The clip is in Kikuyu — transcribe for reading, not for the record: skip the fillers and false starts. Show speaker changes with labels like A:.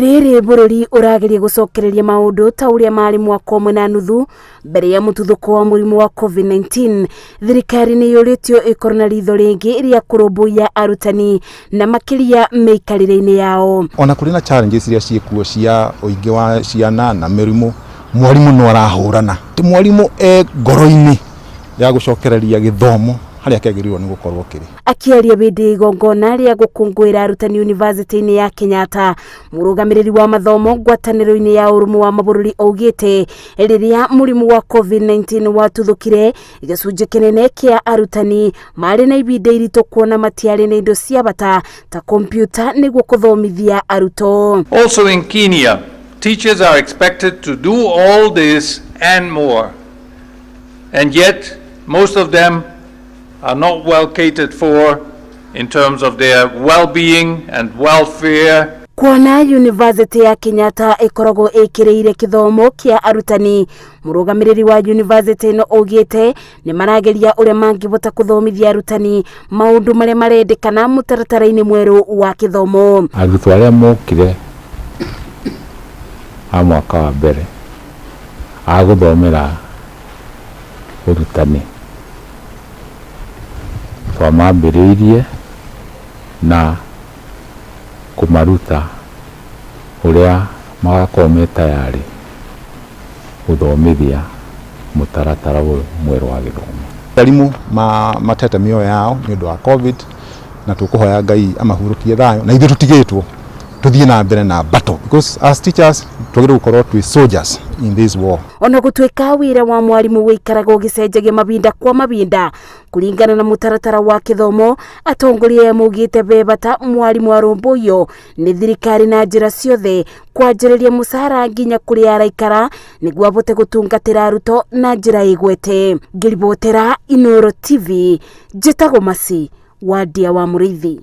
A: Rĩrĩ bũrũri ũrageria gũcokereria maũndũ ta ũrĩa marĩ mwaka ũmwe na nuthu mbere ya mũtuthũko wa mũrimũ wa COVID-19, thirikari nĩ yũrĩtio ĩkorwo na ritho rĩngĩ rĩa kũrũmbũiya arutani na makĩria mĩikarĩre-inĩ yao.
B: Ona kũrĩ na challenges iria ciĩkuo cia ũingĩ wa ciana na mĩrimũ, mwarimũ no arahũrana. Ti mwarimũ e ngoro-inĩ ya gũcokereria gĩthomo harĩa kĩagĩrĩirwo nĩ gũkorwo kĩrĩ.
A: Akĩaria hĩndĩ ya igongona rĩa gũkũngũĩra arutani yunivasĩtĩ-inĩ ya Kenyatta, mũrũgamĩrĩri wa mathomo ngwatanĩro-inĩ ya ũrũmwe wa mabũrũri augĩte rĩrĩa mũrimũ wa COVID-19 watuthũkire, gĩcunjĩ kĩnene kĩa arutani marĩ na ibinda iritũ kuona matiarĩ na indo cia bata ta kompiuta nĩguo kũthomithia arutwo.
C: Also in Kenya, teachers are expected to do all this and more. And yet, most of them are not well catered for in terms of their well-being and welfare.
A: Kuona yunivasĩtĩ ya Kenyatta ĩkoragwo ĩkĩrĩire kĩthomo kĩa arutani, mũrũgamĩrĩri wa yunivasĩtĩ ĩno augĩte nĩ marageria ũrĩa mangĩhota kũthomithia arutani maũndũ marĩa marendekana mũtaratara-inĩ mwerũ wa kĩthomo.
D: Arutwo arĩa mokire a mwaka wa mbere a gũthomera ũrutani, twamambĩrĩirie na kũmaruta ũrĩa magakorwo me tayarĩ gũthomithia mũtaratara ũyũ mwerũ wa gĩthomo.
B: Arimũ matete mĩoyo yao nĩ ũndũ wa COVID, na tũkũhoya Ngai amahurũkie thayũ, na ithuĩ tũtigĩtwo tũthiĩ na mbere na battle, because as teachers twagĩrĩirwo gũkorwo twĩ soldiers in this war.
A: Ona gũtuĩka wĩra wa mwarimũ wĩikaraga ũgĩcenjagia mahinda kwa mahinda kũringana na mũtaratara wa kĩthomo, atongoria aya maugĩte be bata mwarimũ arũmbũiyo nĩ thirikari na njĩra ciothe, kwanjĩrĩria mũcara nginya kũrĩa araikara, nĩguo abote gũtungatĩra arutwo na njĩra ĩgwete. Ngĩribotera Inooro TV, njĩtagwo Masi Wandia wa Mũrĩithi.